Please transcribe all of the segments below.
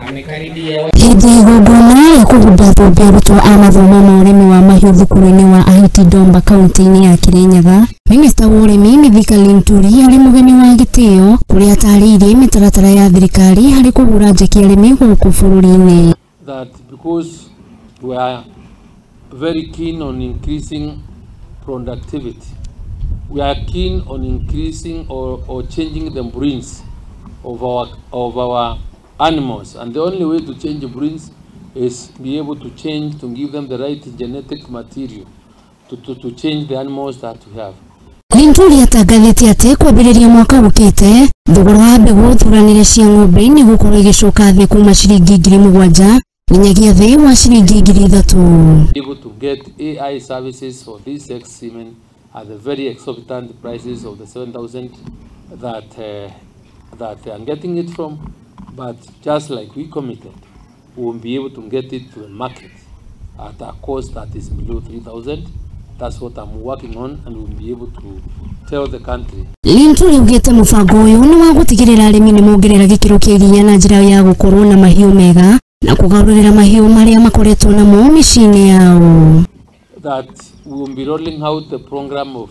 Amekaribia Hĩndĩ ya igongona rĩa kũhumba thũmbĩ arutwo a mathomo ma ũrĩmi wa mahiũ thukuru-inĩ wa Ahiti Domba kaunti-inĩ ya Kirinyaga, Minista wa ũrĩmi Mithika Linturi arĩ mũgeni wa gĩtĩo kũrĩa atarĩirie mĩtaratara ya thirikari harĩ kũhũra njeki arĩmi gũkũ bũrũri-inĩ. That because we are very keen on increasing productivity, we are keen on increasing or changing the breeds of our animals. And the only way to change the breeds is be able to change, to give them the right genetic material to change the animals that we have. Linturi atangathĩte atĩ kwambĩrĩria mwaka ũkĩte thogora wa mbegũ thuranĩre cia ng'ombe nĩ gũkorwo igĩcoka thĩ kuma ciringi 7,000 nginyagia thĩ wa ciringi 3,000. Able to get AI services for these sexed semen at the very exorbitant prices of the 7,000 that they are getting it from. But just like we committed, we will be able to get it to the market at a cost that is below 3,000. That's what I'm working on, and we'll be able to tell the country. Linturi augĩte mũbango ũyũ nĩ wa gũtigĩrĩra arĩmi nĩ mongerera gĩkĩro kĩa iria na njĩra ya gũkorwo na mahiũ mega na kũgarũrĩra mahiũ marĩa makoretwo namo mĩciĩ-inĩ yao. That we will be rolling out the program of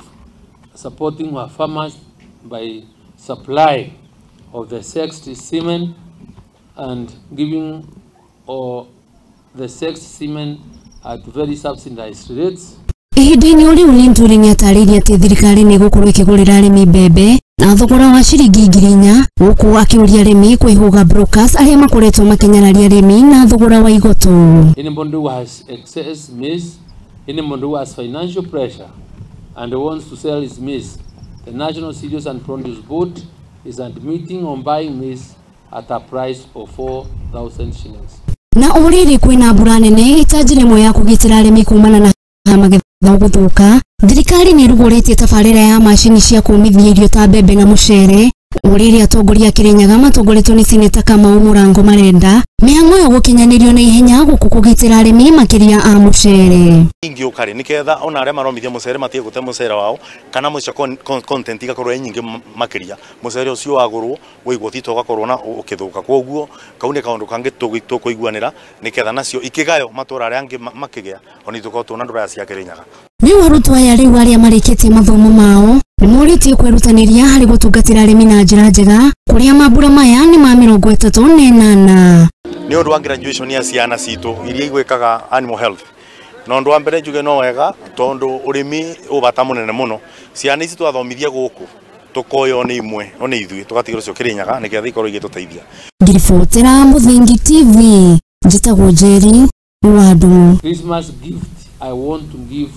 supporting our farmers by supply of the sexed semen and giving or the sexed semen at very subsidized rates. Ihinda-inĩ o rĩu Linturi nĩ atarĩirie atĩ thirikari nĩ ĩgũkorwo ĩkĩgũrĩra arĩmi mbembe na thogora wa ciringi 4,000 gũkũ akĩũria arĩmi kwĩhũga brokers arĩa makoretwo makĩnyararia arĩmi na thogora wa igoto. Anybody who has excess maize, anybody who has financial pressure and wants to sell his maize, the National Cereals and Produce Board is admitting on buying maize at a price of 4,000 shillings. Na o rĩrĩ kwĩna mbura nene ĩta njĩra ĩmwe ya kũgitĩra arĩmi kumana na magetha gũthũka, thirikari nĩ ĩrugũrĩtie tabarĩra ya macini cia kũmithia irio ta mbembe na mũcere. O rĩrĩ atongoria a Kĩrĩnyaga matongoretio nĩ Seneta Kamau Mũrango marenda mĩhang'o ĩyo gũkinyanĩrio na ihenya gũkũ kũgitĩra arĩmi makĩria a mũcere. Ingĩũka rĩ nĩgetha ona arĩa maromithia mũcere matige gũte mũcere wao kana mũico content igakorwo ĩ nyingĩ makĩria mũcere ũcio wagũrwo wĩigwo tito ũgakorwo na ũkĩthũka. Koguo kau nĩ kaũndũ kangĩ tũkũiguanĩra nĩgetha nacio ikĩgayo matũra arĩa angĩ makĩgĩa ona ithuĩ tũkorwo tuona ndũraya cia Kĩrĩnyaga. Rĩu arutwo aya rĩu arĩa marĩkĩtie mathomo mao nĩ morĩtio kwĩrutanĩria harĩ gũtungatĩra arĩmi na njĩra njega kũrĩa mambura maya nĩ ma 38. Nĩ ũndũ wa graduation ya ciana citũ iria igwĩkaga animal health, na ũndũ wa mbere njuge no wega tondũ ũrĩmi ũ bata mũnene mũno. Ciana ici twathomithia gũkũ tũkoywo nĩ imwe no nĩ ithuĩ tũgatigĩrwo cio Kĩrĩnyaga nĩgetha ikorwo igĩtũteithia. Ngiribotera Mũthingi TV, njĩtagwo Njeri wa Ndung'u. Christmas gift I want to give